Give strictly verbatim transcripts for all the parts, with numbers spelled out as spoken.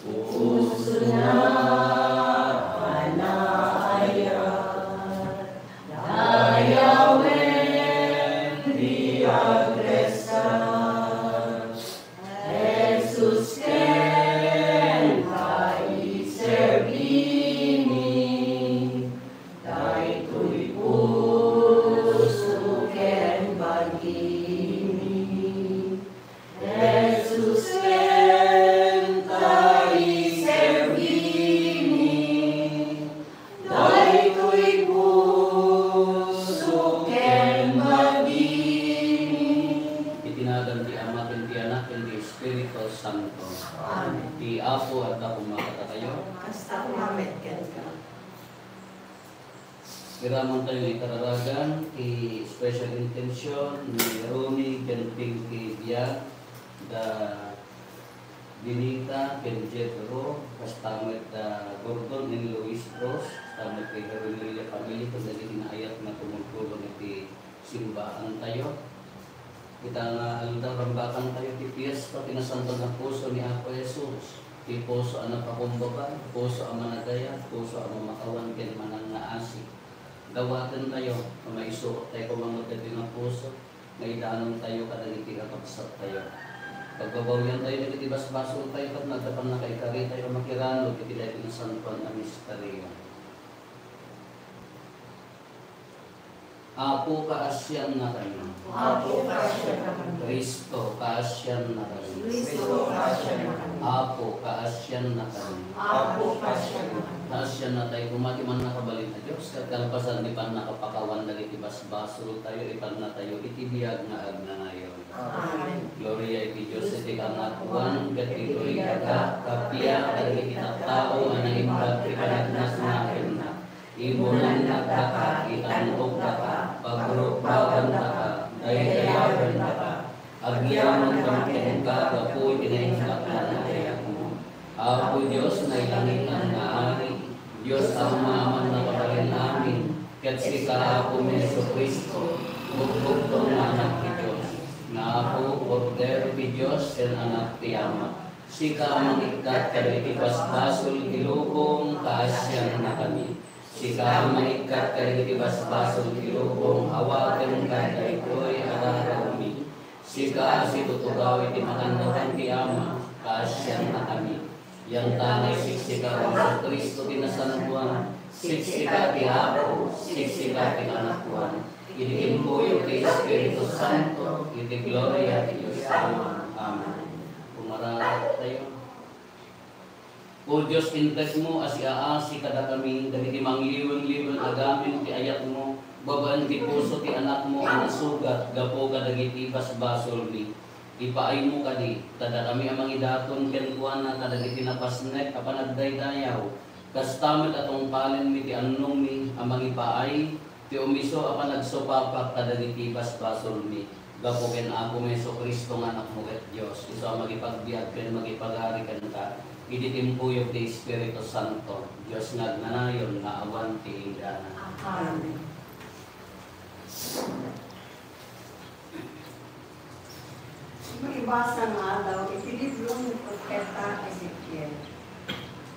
Pusona a naayat, dayawen ti agressar. Jesus, kenka iserbimi, daytoy puso ken bagimi. Jesus, kenka iserbimi, daytoy puso ken bagimi. Iti nagan ti Ama, ken ti Anak, ken ti Espiritu Santo. Amen. Ti Apo adda koma kadakayo. Kasta koma met kenka. Iramantayo nga ikararagan ti special intention ni Ronnie ken Pinky Biag, da Benita ken Jethro, kasta met da Gordon and Luis Cruz, kasta met ti Herminio family, ken dagiti naayat nga tumultulong iti simbaantayo. Ita nga aldaw, rambakantayo ti fiesta ti Nasanton a Puso ni Apo Jesus, ti puso a napakumbaba, puso a managayat, puso a mamakawan ken manangngaasi. Dawatentayo, nga maisuottayo koma met daytoy nga puso, nga idanontayo kadagiti kakabsattayo. Pagbabawiantayo dagiti basbasoltayo ket naggapan nakaikkaritayo a makiranud iti daytoy nasantoan a misterio. Apo, kaasiannakami. Apo, kaasiannakami. Cristo, kaasiannakami. Cristo, kaasiannakami. Apo, kaasiannakami. Apo, kaasiannakami. Kaasiannatayo koma ti mannakabalin a Dios, ket kalpasan ti pannakapakawan dagiti basbasoltayo, ipannatayo iti biag nga agnanayon. Amen. Gloria iti Dios iti kangatoan, ket ditoy daga, kappia kadagiti tattao a naimbag ti panagnasnakenna. Imunannakdaka, itan-okdaka, pagrukbawandaka, daydayawendaka. Agyamankami kenka gapu iti naimbag a dayagmo. Apo Dios, nailangitan nga Ari, Dios Ama a mannakabalin amin, ket sika, Apo mi Jesu-Cristo, bugbugtong nga Anak ti Dios, nga Apo, Kordero ti Dios, ken Anak ti Ama. Sika a mangikkat kadagiti basbasol ti lubong, kaasiannakami. Sika a mangikkat kadagiti basbasol ti lubong, awatenka daytoy a darawmi. Sika a situtugaw iti makannawan ti Ama, kaasiannakami. Yantangay siksika, O Jesu-Cristo ti nasantoan, siksika ti Apo, siksika ti Kangatoan, iti imbuyog ti Espiritu Santo, iti gloria ti Dios Ama. Amen. Pumaragatayo. O Dios, integmo a siaasi kadakami dagiti mangliwenliwen a gamin ti ayatmo babaen ti puso ti Anakmo a nasugat gapu kadagiti basbasolmi. Ipaaymo kadi, ta dakami a mangidaton kenkuana kadagiti napasnek a panagdaydayaw, kasta met a tungpalenmi ti annongmi a mangipaay ti umiso a panagsupapak kadagiti basbasolmi. Gapu ken Apomi Jesu-Cristo nga Anakmo ket Dios, isu a mangipagbiag ken mangipagari kenka, iti timpuyog ti Espiritu Santo, Dios nga agnanayon nga awan ti inggana. Amen. Maibasa nga aldaw iti libro ni Profeta Ezekiel.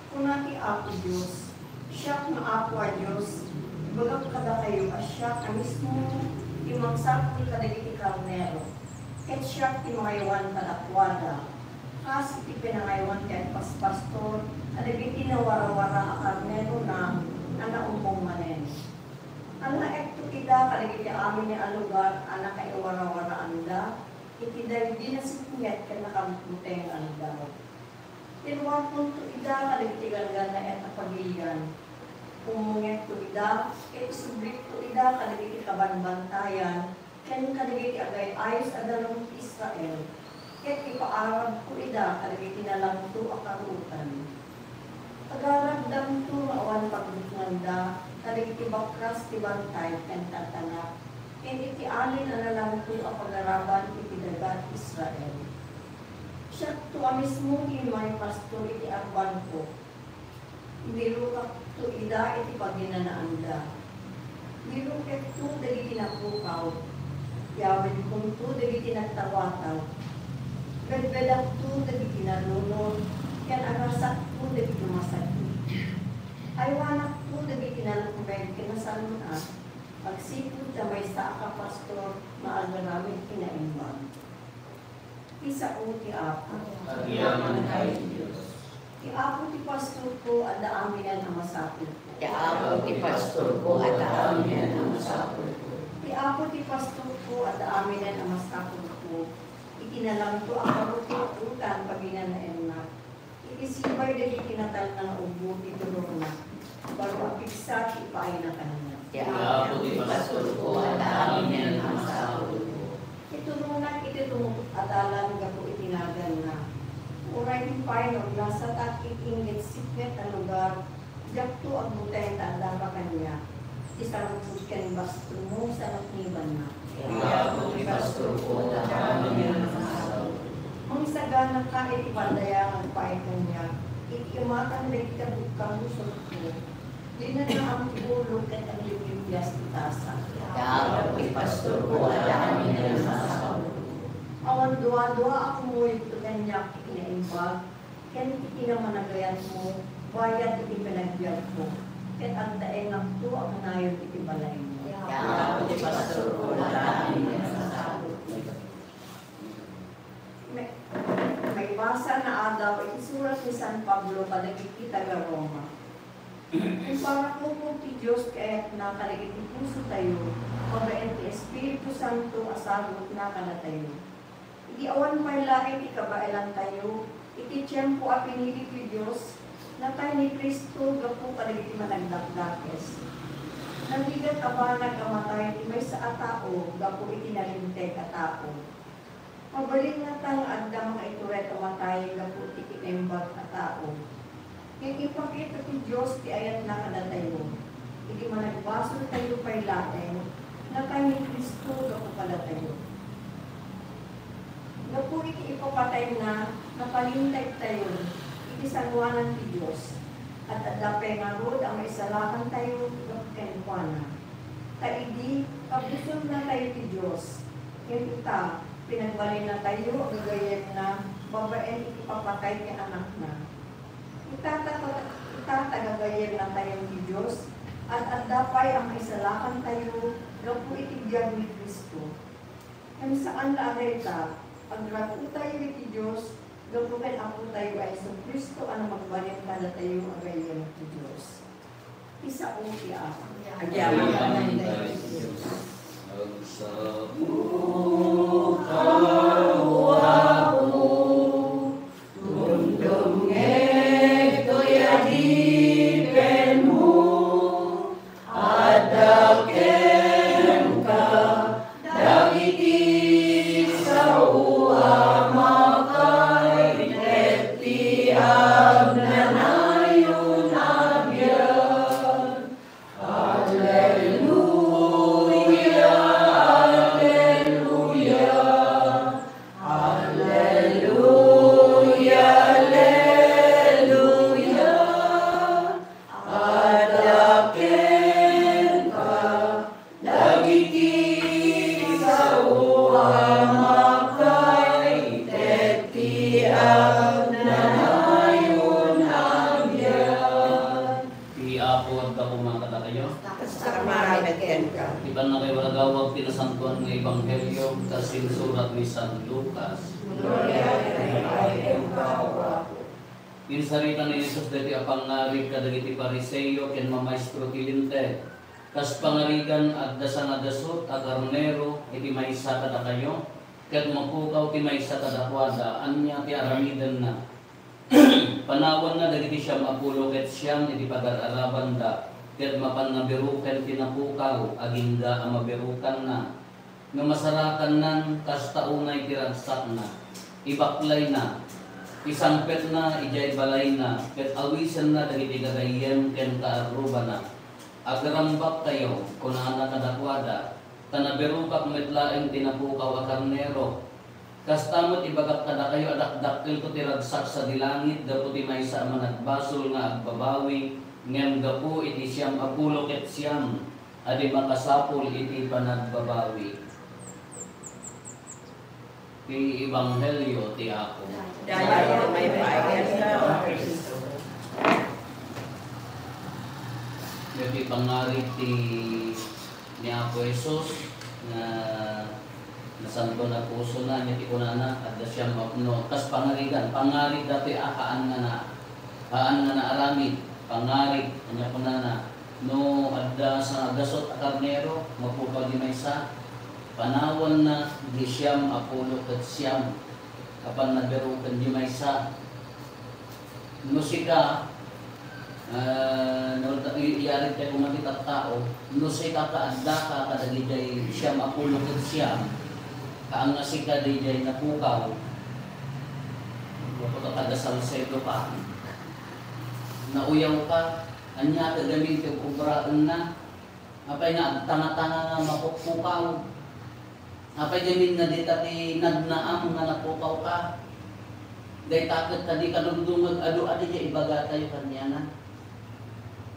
Kuna ti Apo Dios, "Siak nga Apo a Dios, ibagak kadakayo a siak a mismo ti mangsapul kadagiti karnero, ket siak ti mangaywan kadakuada, kas iti pinangaywan ti agpaspastor kadagiti nawarawara a karnerona a naumbong manen." Alaekto ida kadagiti amin a lugar a nakaiwarawaraanda iti daydi nasipnget ken nakabuteng a aldaw. Tinwarkonto ida kadagiti gangannaet a pagilian. Ummongekto ida, ket isubrikto ida kadagiti kabanbantayan ken kadagiti agay-ayos a danum ti Israel, ket ipaarabko ida kadagiti nalangto a karuotan. Agarabdanto nga awan pagbutnganda kadagiti bakras ti bantay ken tartanak, ken iti amin a nalangto a pagaraban iti daga ti Israel. Siakto a mismo ti mangipastor iti arbanko. Nilukakto ida iti paginanaanda. Nilukekto dagiti napukaw. Yawenkonto dagiti nagtawataw. Bedbedakto dagiti narunor, ken agasakto Agsipud ta maysa a kapastor nga agaramid ti naimbag. Ti sao ti Apo. Agyaman tayo, Dios. Ti Apo ti pastorko, adda aminen a masapulko. Ti Apo ti pastorko, adda aminen a masapulko. Ti Apo ti pastorko, adda aminen a masapulko. Iti nalangto a karukrukutan, paginanaennak. Iti sibay dagiti natalna nga ubbot ti turongna, baro a pigsa ti ipaayna kaniak. Ti Apo ti pastorko, adda aminen a masapulko. Iturongnak iti tumutut a dalan gapu iti naganna. Uray pay no aglasatak iti inggit sipnget a lugar, diakto agbuteng ta addaka kaniak. Ti sarungput ken bastonmo, sanaknibannak. Ti Apo ti pastorko, adda aminen a masapulko. Mangsaganaka iti pandayaw nga agpaay kaniak, iti imatang dagiti kabuskabusor. Dinatnaan ti ulo ket aglimlimpias ti tasa. Ti Apo ti pastorko, adda aminen a masapulko. Awan duadua a kumuyogto kaniak iti naimbag ken iti namanagayatmo bayad iti panagbiagko, ket agtaengakto a kanayon iti balaymo. Ti Apo ti pastorko, adda aminen a masapulko. May, maibasa nga aldaw iti surat ni San Pablo kadagiti taga-Roma. Imparakupog ti Dios ti ayatna kadagiti pusotayo, babaen ti Espiritu Santo a sagutna kadatayo. Idi awan pay laeng ti kabaelantayo, iti tiempo a pinili ti Dios, natay ni Cristo gapu kadagiti managdakdakes. Narigat a banag a matay ti maysa a tao gapu iti nalinteg a tao. Mabalin ngata nga adda mangituray a matay gapu iti kinaimbag a tao. Ngem impakita ti Dios ti ayatna kadatayo, idi managbasoltayo pay laeng, natay ni Cristo gapu kadatayo. Gapu iti ipapatayna, napalintegtayo iti sangoanan ti Dios, ad-adda pay ngarud a maisalakantayo gapu kenkuana. Ta idi, kabusonnatayo ti Dios, ngem ita, pinagbalinnatayo a gagayyemna babaen iti ipapatay ti Anakna. Ita ta, ita ta gagayyemnatayo ti Dios, ad-adda pay a maisalakantayo gapu iti biag ni Cristo. Ngem saan la a dayta, agragotayo iti Dios gapu ken Apotayo a Jesu-Cristo a namagbalin kadatayo a gayyem ti Dios. Ti sao ti Apo. Agyaman tayo iti Dios. Agsapukaw, Apo, tumtumngeg toy adipenmo, adda kenka dagiti sao a makaited ti agnanayon a biag. Alleluia, alleluia, alleluia, alleluia. Adda kenka dagiti sao a makaited ti agnanayon a biag. Ti Apo adda koma kadakayo. Kasta met kenka. Ti pannakaiwaragawag ti Nasantoan nga Ebanghelio kas insurat ni San Lucas. Gloria kenka, O Apo. Insarita ni Jesus daytoy a pangngarig kadagiti Fariseo ken mamaestro ti Linteg, kas pangarigan, adda sangadasut a karnero iti maysa kadakayo, ket mapukaw ti maysa kadakuada. Ania ti aramidenna? Panawanna dagiti siam a pulo ket siam iti pagar-arabanda, ket mapanna biruken ti napukaw, agingga a mabirukanna. No masarakannan, kasta unay ti ragsakna, ibaklayna, isangpetna idiay balayna, ket awisenna dagiti gagayyem ken kaarrubana. Agrambaktayo, kunana kadakuada, ta nabirukak met laeng ti napukaw a karnero. Kasta met ibagak kadakayo a dakdakkelto ti ragsak sadi langit gapu ti maysa a managbasol nga agbabawi, ngem gapu iti siam a pulo ket siam a di makasapul iti panagbabawi. Ti Ebanghelio ti Apo. Dayaw ti maipaay kenka, Cristo. Ti Ti pangarig ti ni Apo Jesus nga nasanto na pusona, ania ti kunana, adda siam a, no, kas pangarigan, pangarig datoy a, haan nga na, haan nga naaramid, pangarig, ania kunana, no, adda sangagasut a karnero, mapukaw di maysa, panawanna di siam a pulo ket siam, apan nabiruken di maysa. No sika, ah, no, i-, iyarig tayo koma ti tattao, no sika ka addaka kadagidiay siam a pulo ket siam, haan nga sika daydiay napukaw, ket taga Salcedo ka, nauyaw ka, ania ti gamin ti obraenna? Apay nga agtangatanga nga mapukpukaw? Apay gamin nga dita ti nagnaam nga napukaw ka? Dayta ket kadi kalumdumeg adu a diay ibagatayo kaniana.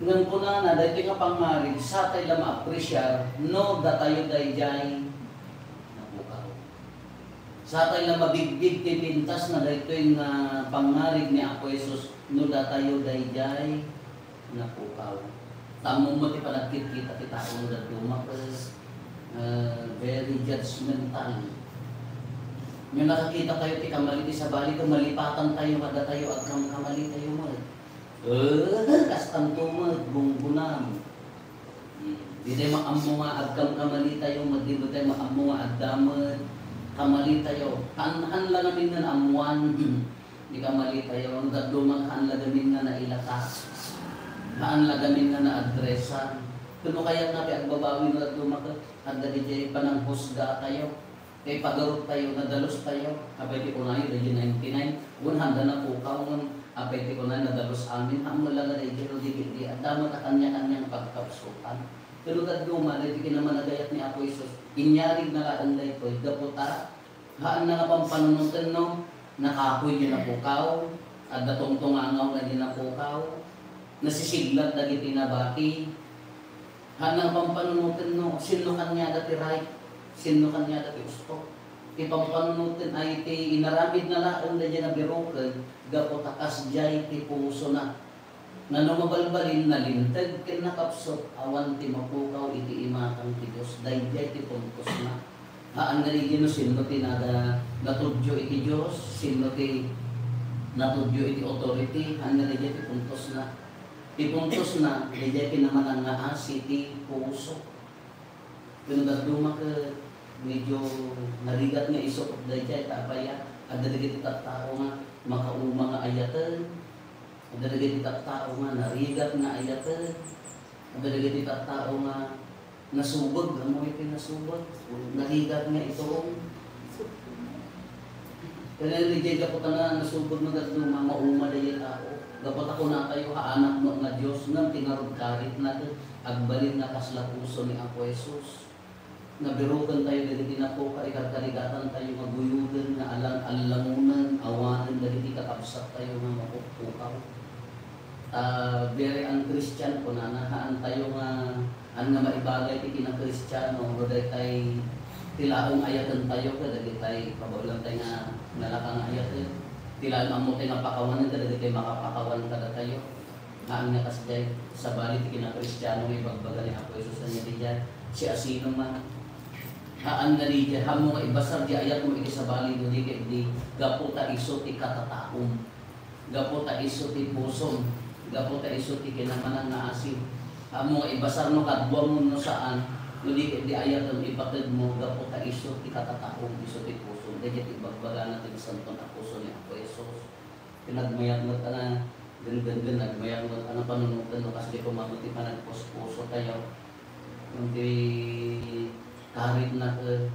Ngem kunana, daytoy nga pangngarig, satay la maapresiar no datayo daydiay napukaw. Satay la mabigbig ti pintas na daytoy nga pangngarig ni Apo Jesus no datayo daydiay napukaw. Ta ammom met ti panagkitkita ti tao nga dadduma ket, ah, very judgmental. No nakakita tayo ti kamali ti sabali, ket malipatan tayo, kadatayo, agkamkamali tayo met. Eh, kastanto met, gunggunam. Hmm. Di tayo maammo nga agkamkamali tayo, met di tayo maammo nga adda met kamali tayo. Haan, haan la ngamin nga naammuan. Di kamali tayo, no dadduma haan la gamin nga nailaka. Haan la gamin nga naadresa. Ket no kayatna ti agbabawi no dadduma ket adda diay pananghusga tayo. Kay pagarot tayo, nadalus tayo. Apay ti kunayo, daydiay ninety-nine. Wen handa napukaw, ngem apay ti kunayo, nadalus amin. Haan la nga daydiay, no di, di, adda met a kanya-kanyang pagkapsutan. Ket no dadduma, daytoy kinamanagayat ni Apo Jesus. Inyarigna laeng daytoy, gapu ta Haan nga pampanunoten no nakapoy diay napukaw, adda tungtungangawna diay napukaw, nasisiglat dagiti nabaki. Haan nga pampanunoten no sinno kaniada ti right, sinno kaniada ti ustok. Ti pampanunoten ay ti inaramidna laeng daydiay nabiroken gapu ta kasdiay ti pusona. Nga no mabalbalin, nalinteg ken nakapsut, awan ti mapukaw iti imatang ti Dios. Daydiay ti puntosna. Haan nga daydiay no sinno ti nada-, natudyo iti Dios, sinno ti natudyo iti authority, haan nga daydiay ti puntosna. Ti puntosna, daydiay ti namanangngaasi ti puso. Ken dadduma ket medyo narigat nga isuot daydiay, ta apay a, adda dagiti tattao nga makauma nga ayaten, adda dagiti tattao nga narigat nga ayaten, adda dagiti tattao nga nasubeg, ammo iti nasubeg, narigat nga iturong. Kanayon, diay gapu ta nga nasubeg no dadduma, mauma daydiay tao. Gapu ta kunatayo, haanak met nga Dios, ngem ti ngarud karitna ket agbalin nga kasla puso ni Apo Jesus. Nabiroken tayo dagiti napukaw, ikarkarigatan tayo nga guyoden, nga alang-, allangonen, awanen dagiti kakabsat tayo nga mapukpukaw. Ta, very unchristian, kunana, haan tayo nga Haan nga maibagay ti kinakristiano, no daytay ti laeng ayaten tayo ket dagitay kabaelan tayo nga nalaka nga ayaten. Ti laeng ammo tayo nga pakawanen ket dagitay makapakawan kadatayo. Haan nga kasdiay, sabali ti kinakristiano nga ibagbaga ni Apo Jesus ania diay, siasinoman. Haan nga diay, ammo nga ibasar ti ayatmo iti sabali no di ket di gapu ta isu ti katataom. Gapu ta isu ti pusom, gapu ta isu ti kinamanangngaasi. Ammo nga ibasar no kaduam wenno saan, no di, di ayatem ipateg mo, gapu ta isu ti katataom, isu ti pusom. Daydiay ti ibagbagana ti Santo a Puso ni Apo Jesus. Ket nagmayat met a na, dengdenggen, nagmayat met a na panunoten no kasdi koma met ti panagpuspuso tayo. Ngem ti karitna ket,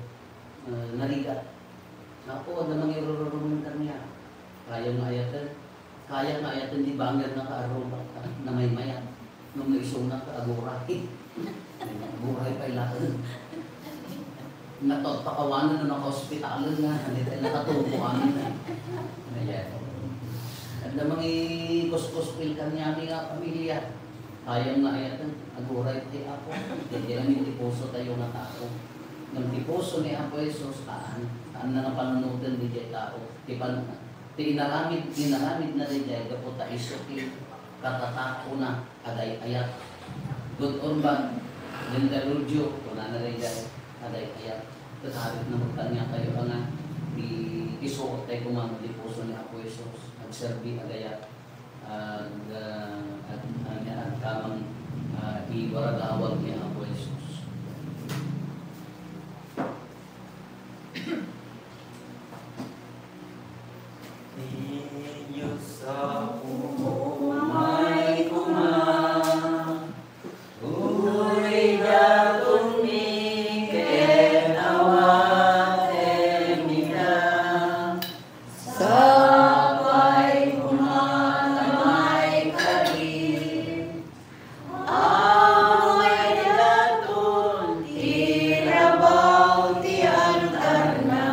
eh, narigat. Apo, adda mangirururumen kaniak. Kayam nga ayaten. Kayam nga ayaten ti bangernaka a rumbak, namaymayat. Ngem no isunaka, aguray. Aguray pay laeng. Nataot pakawanen no nakaospitalen nga, dayta nakatubo amin. Ayan. Adda mangikuskuspil kaniami nga pamilya. Kayam nga ayaten, aguray ti Apo. Daydiay amin ti puso tayo nga tao. Ngem ti puso ni Apo Jesus, haan. Haan nga panunoten daydiay tao. Ti pan-, ti inaramid, inaramidna daydiay gapu ta isu ti katataona, agay-ayat. Good or bad, gentle or Jew, kunana daydiay, aday kayat. Ket harit na magtangya tayo nga, ti, isuot tayo koma ti puso ni Apo Jesus, agserbi, agayat, ag-, ah, ag-, ag-, agkamang, ah, iwaragawag ni Apo Jesus. Ti Dios a umay koma, uray datonmi ket awatenmi ida. Sapay koma ta maikari. Ammom a daton ti rabaw ti altarna.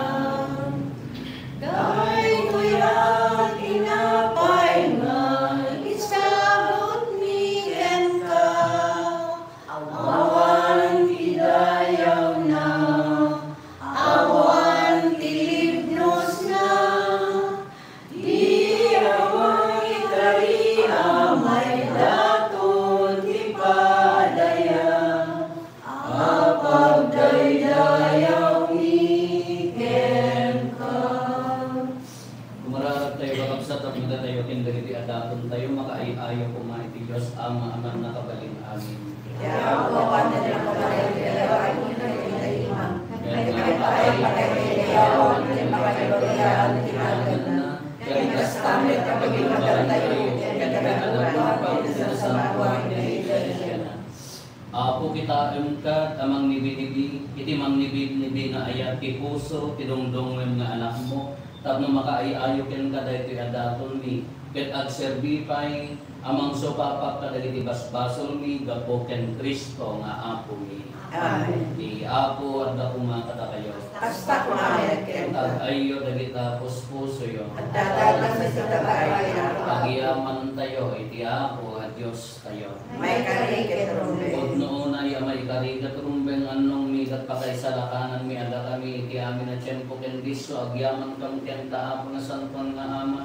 Daytoy a tinapay nga isagutmi kenka, awan ti dayawna, awan ti libnosna. Di awan ikari a maidaton ti padaya a pagdaydayawmi kenka. Kumararag tayo, kakabsat, tapno datayo ken dagiti adaton tayo makaay-ayo koma iti Dios Ama a mannakabalin. Amen. Iti Apo, awan ti nagpapatay iti dayawna, iti dayawna. Ket maipaay ti dayawna, iti pakagloriaan ti naganna. Ket kasta met a pagibagatayo, ket kanaturotna, iti nasasakuan, iti Iglesia. Apo, kitaenka a mangnibinibi, iti mangnibinibi nga ayat ti puso ti dungdungngem nga Anakmo, tapno makaay-ayo kenka daytoy a datonmi, ket agserbi pay a mangsupapak kadagiti basbasolmi gapu ken Cristo nga Apomi. Amen. Ti Apo adda koma kadakayo. Kasta koma met kenka. Ag-ayyo dagita puspusoyo. Adda dagiti tabaay ti Apo. Agyamantayo iti Apo a Diostayo. Maikari ket rumbeng. Pudno unay a maikari ket rumbeng, annongmi ket pakaisalakananmi a dakami iti amin a tiempo ken disso, agyaman kam kenka, Apo, Nasantoan nga Ama,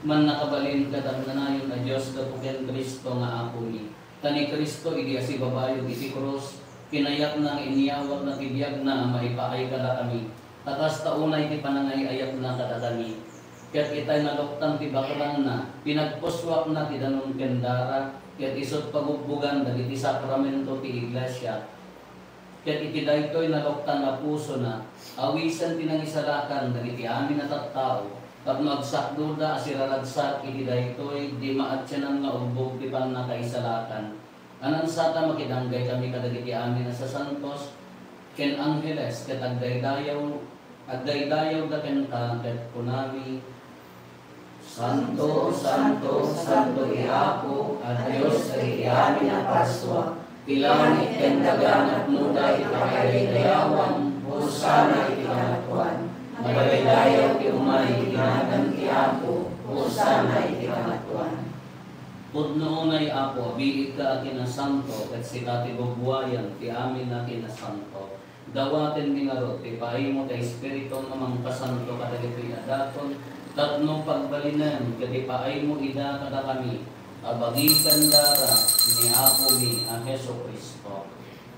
Mannakabalin ket agnanayon a Dios gapu ken Cristo nga Apomi. Ta ni Cristo, idi asibabayog iti krus, kinayatna nga inyawatna ti biagna a maipaay kadakami. Ta kasta unay ti panangay-ayatna kadakami. Ket itay naluktan ti bakelangna, pinagpusuakna ti danum ken dara, ket isut' pagubbogan dagiti sakramento ti Iglesia. Ket iti daytoy naluktan a pusona, awisen ti nangisalakan dagiti amin a tattao, tapno agsakdoda a siraragsak iti daytoy di maatiennan nga ubbog ti pannakaisalakan. Anansata, makidanggay kami kadagiti amin a sasantos ken angheles, ket agdaydayaw, agdaydayawda kenka, ket kunami, Santo, santo, santo ti Apo a Dios dagiti amin a parsua. Ti langit ken daga napnoda iti pakaidaydayawan. Hosanna iti Kangatoan. Madaydayaw ti umay iti nagan ti Apo. Hosanna iti Kangatoan. Pudno unay, Apo, a biigka a kinasanto, ket sika ti bubuayan ti amin a kinasanto. Dawatenmi ngarud ti paaymo ti Espiritum a mangpasanto kadagitoy a daton, tapno pagbalinem ket ipaaymo ida kadakami a bagi ken dara ni Apomi a Jesu-Cristo.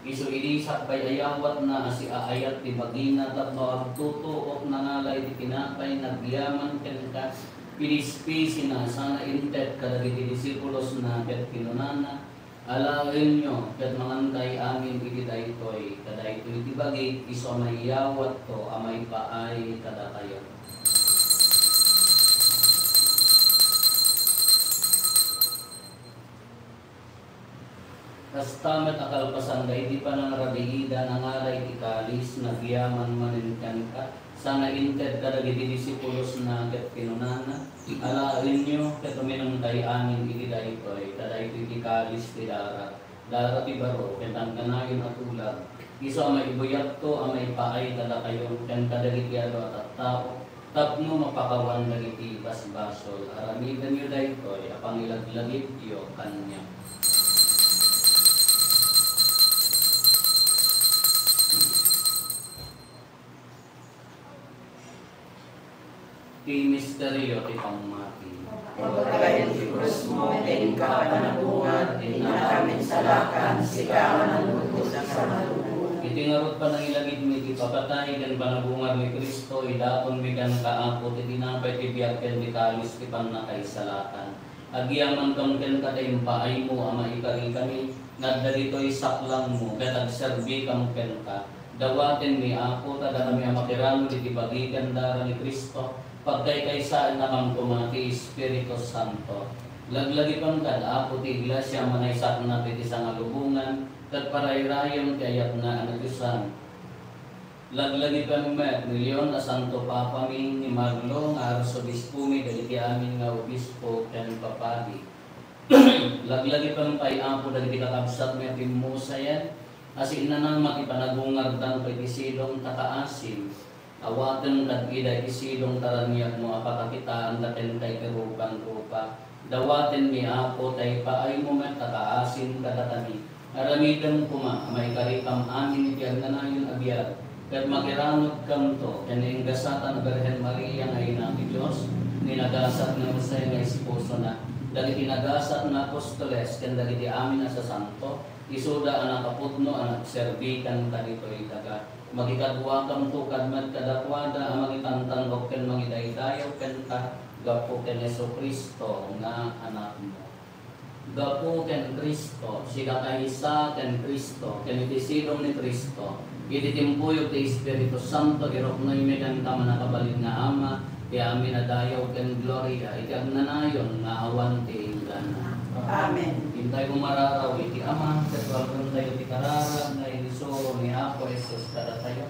Isu idi sakbay a yawatna a siaayat ti bagina tapno agtutuok, nangala iti tinapay, nagyaman kenka, pinispisina, sana inted kadagiti disipulosna ket kinunana, Alaenyo ket mangankay amin iti daytoy, ta daytoy ti bagik, isu a mayawatko a maipaay kadakayo. Kasta met a kalpasan daydi panangrabiida, nangala iti kalis, nagyaman manen kenka, sana inted kadagiti disipulosna ket kinunana, Alaenyo ket uminumkay amin iti daytoy, ta daytoy ti kalis ti dara, dara ti baro ken nagnanayon a tulag, isu a maibuyatko a maipaay kadakayo ken kadagiti adu a tattao, tapno mapakawan dagiti basbasol. Aramidenyo daytoy a pangilaglagipyo kaniak. Ti misterio ti pammati. Pagpagayen ti krusmo, ket inka a panabunga ti namin sa Akan sika a mananggutos iti sangaluboan. Iti ngarud panangilagidmi iti ipapatay ken panagungar ni Cristo, idatonmi kenka, Apo, ti tinapay ti biag ken ti kalis ti pannakaisalakan. Agyamankam kenka ta impaaymo a maikarikami, nga adda ditoy saklangmo, ket agserbikam kenka. Dawatenmi, Apo, ta dakami a makiramid iti bagi ken dara ni Cristo, pagkaykaysaennakam koma ti Espiritu Santo. Laglagipem kad, Apo, ti Iglesia a manaysaknap iti sangalubongan, ket parayrayem ti ayatna a nadiosan. Laglagipem met ni Leon a Santo Papami, ni Marlo nga Arsobispomi, dagiti amin nga obispo ken papadi. Laglagipem pay, Apo, dagiti kakabsatmi a pimmusayen, a sinnanam ti panagungardan iti sidong ta kaasim. Awaten kad ida iti sidong ta raniagmo a pakakitaanda kenka iti rupan-rupa. Dawatenmi, Apo, ta ipaaymo met a kaasim kadakami. Aramidem koma a maikarikam amin iti agnanayon a biag, ket makiramidkamto ken ni Ingasatan a Birhen Maria nga Ina ti Dios, ni nagasat ni Jose nga esposona, dagiti nagasat nga apostoles, ken dagiti amin a sasanto, isuda a nakapudno a nagserbi kenka ditoy daga. Makikaduakamto kad met kadakuada a mangitantan-ok ken mangidaydayaw kenka gapu ken Jesu-Cristo nga Anakmo. Gapu ken Cristo, sigakaysa ken Cristo, ken iti sidong ni Cristo, iti timpuyog ti Espiritu Santo, iruknoymi kenka, Mannakabalin nga Ama, ti amin a dayaw ken gloria iti agnanayon nga awan ti inggana. Amen. Intay umararaw iti Ama, ket walkentayo ti kararag nga inisuro ni Apo Jesus kadatayo.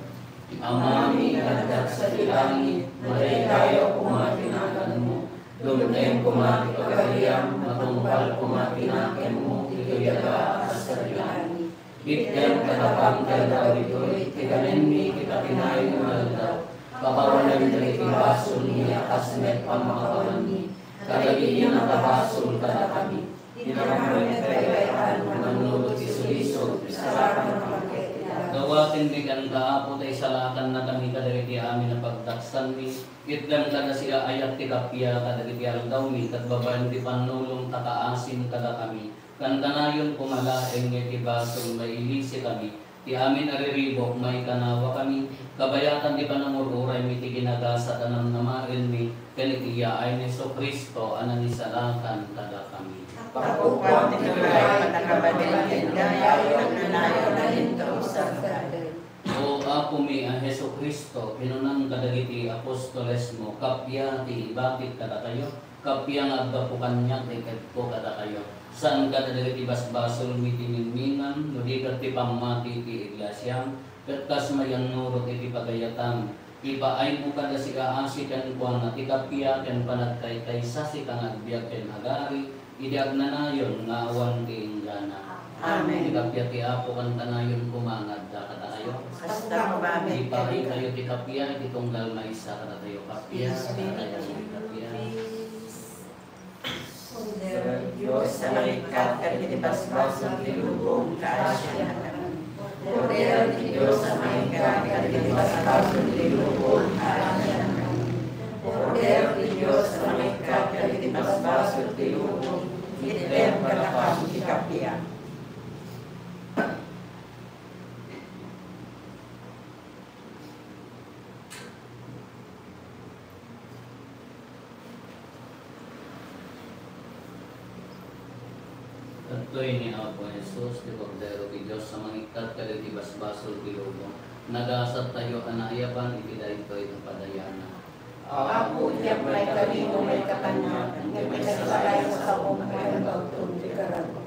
Amami nga adda sadi langit, madaydayaw koma ti naganmo. Dumteng koma ti pagariam, matungpal koma ti nakemmo, ditoy daga a kas sadi langit. Itdem kadakami ti aldaw ditoy ti ganenmi iti patinayon nga aldaw. Pakawanem dagiti basolmi a kas met pamakawanmi kadagiti nakabasol kadakami. Dina kami baybay-an nga mannurot iti sulisog, isalakanmi kenka. Dawatenmi kenka, Apo, ta isalakannakami kadagiti amin a pagdaksanmi. Itdem kada siaayat ti kappia kadagiti aldawmi, ket babaen ti pannulong ta kaasim kadakami. Kankanayon koma laeng nga iti basol mailisikami. Ti amin a riribuk, maikanawakami, kabayatan ti panangur-uraymi iti ginagasat a namnamaenmi, ken iti yaay ni Jesu-Cristo a nangisalakan kadakami. Pagkukuam ti turay, pannakabalin ken dayaw, iti agnanayon a intoy sangkaden. O Apomi a Jesu-Cristo, kinunam kadagiti apostolesmo, kappia ti ibatik kadakayo, kappia nga aggapu kaniak ti iketko kadakayo. Saan kadagiti basbasolmi ti mingmingan, no di ket ti pammati ti iglesiam, ket kas mayannurot iti pagayatam. Ipaaymo kada siaasi kenkuana ti kappia ken panagkaykaysa, sika nga agbiag ken agari, iti agnanayon nga awan ti inggana. Amen. Ti kappia ti Apo kankanayon koma nga adda kadakayo. Kasta met. Ipaaykayo ti kappia iti tunggal maysa kadatayo. Kappia, kadatayo, kappia. Kordero ti Dios a mangikkat kadagiti basbasol ti lubong, kaasiannakami. Kordero ti Dios a mangikkat kadagiti basbasol ti lubong, kaasiannakami. Kordero ti Dios a mangikkat kadagiti basbasol ti lubong, itdem kadakami ti kappia. Adtoy ni Apo Jesus, ti Kordero ti Dios a mangikkat kadagiti basbasol ti lubong. Nagasattayo a naayaban iti daytoy a padayanan. Apo, diak maikari no maikkan kaniak, ngem isu ti saom, imbagtom ti kararua.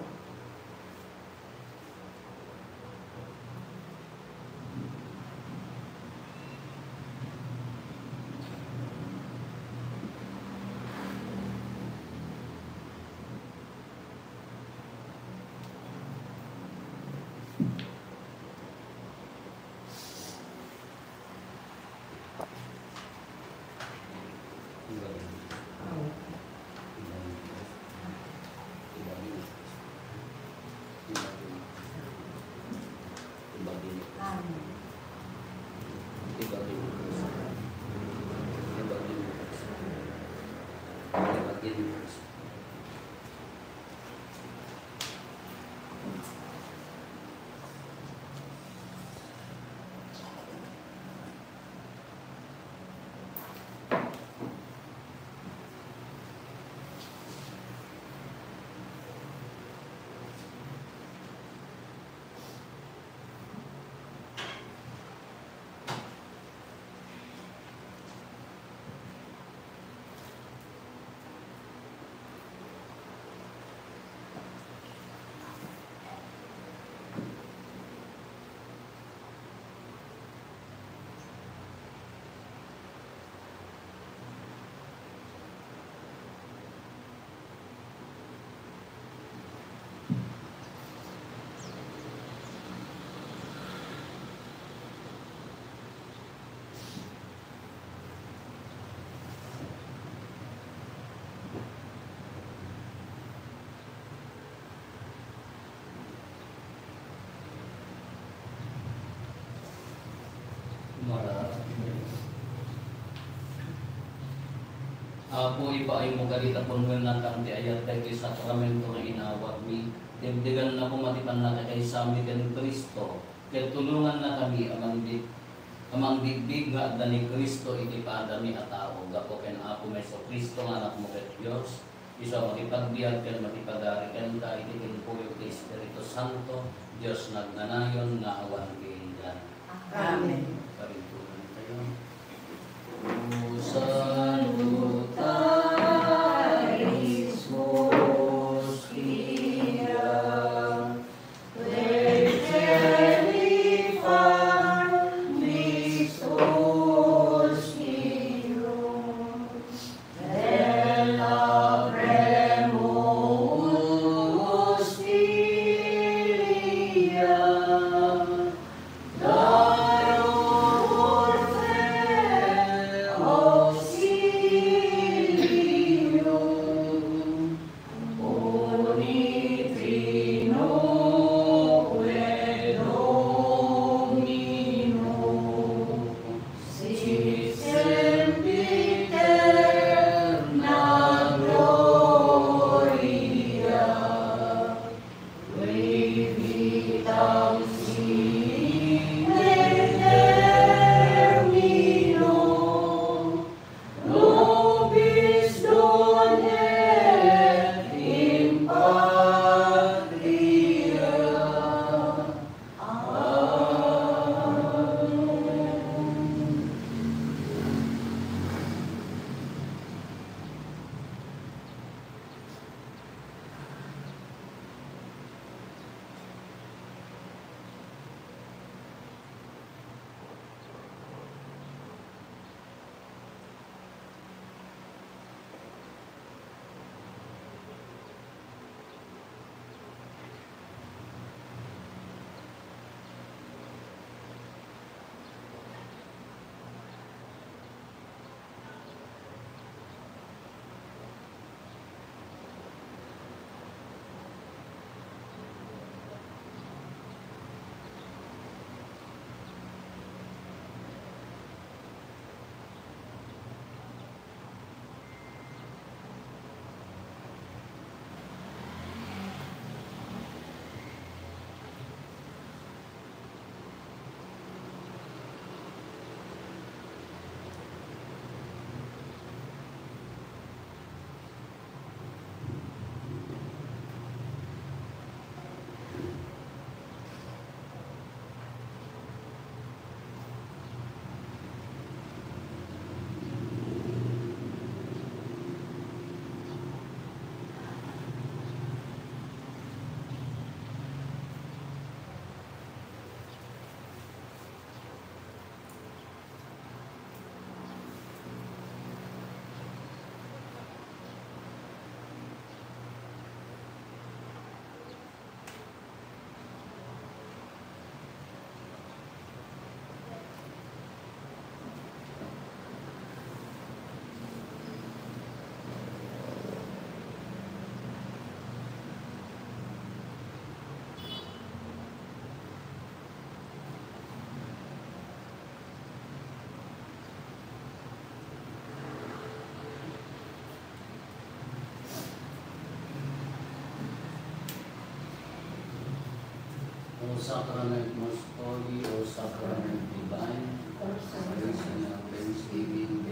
Apo, ipaaymo kadi ta punnoennakami ti ayat daytoy sakramento nga inawatmi. Dagdagannakami ti pannakakaysami ken Cristo, ket tulongannakami a mangbi-, a mangbigbig nga adda ni Cristo iti padami a tao. Gapu ken Apomi a Jesu-Cristo nga Anakmo ket Dios, isu a makipagbiag ken makipagari kenka iti timpuyog ti Espiritu Santo, Dios nagnanayon nga awan piilian. Amen. Parintunan tayo. O salutaris Hostia, Virgini Formistusium, Della Premo Hostilia, Daror Auxilium, Boni Trinoque Domino, Sit sempiterna gloria, qui vitam sine termino nobis donet in patria. O Sacrament most holy, O Sacrament divine, praise and thanksgiving